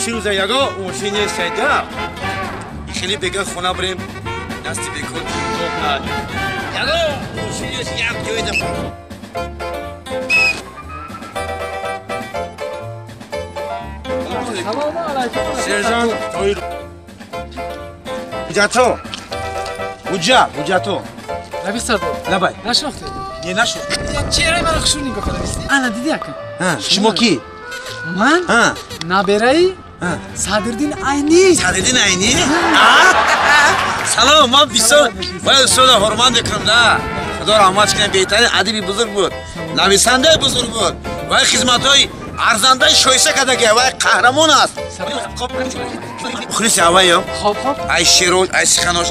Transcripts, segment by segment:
3 рӯза яго мошин нест айда. Хеле бега хона бирем, дасти бекор на. Яго мошин нест, як ҷойда. Сержант Тоир. Ҳуҷҷатҳо. Ҳуҷҷат, ҳуҷҷатҳо. Рафиқ сардор. Лабай. Нашинохтед? Не, нашинохтем. Чеҳраи маро хушрӯ нигоҳ карда бистед? Ана диди ака? Шумо кӣ? Ман набераи Садриддин Айнӣ. Садриддин Айнӣ? Салом, ман бисёр бояд устода ҳурмат мекунам, да. Худо раҳмат кунад, беҳтарин адиби бузург буд, нависандаи бузург буд ва хизматҳои арзандаи шоиста кардаги, вай қаҳрамон аст. Мухлиси ҳавайам. Хоб, хоб. Ай шерош, ай сиханош,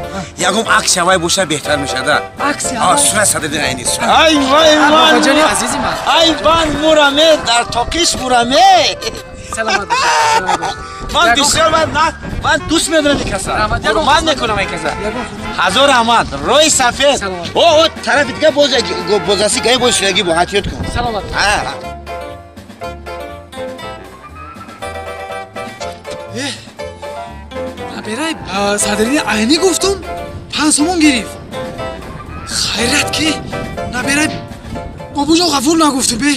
ягон акси ҳавай боша беҳтар мешада. Акси ҳавай? Сурат Садриддин Айнӣ. Ай вай ман. Бобоҷони азизи ман. Ай ман мураме, дар тоқиш мураме. Саломат бошед. Саломат бошед. Ман бисёр ман дӯст медорам ин каса. Ҳурмат мекунам ин каса. Ҳазор раҳмат. Роҳи сафед. О, о, тарафи дига боз бозаси гаи боз шудаги бо ҳатиёт кун. Саломат. Наберай Садриддин Айнӣ гуфтум, 5 сомон гирифт. Хайрат ки наберай бобоҷон Ғафур нагуфтум бе.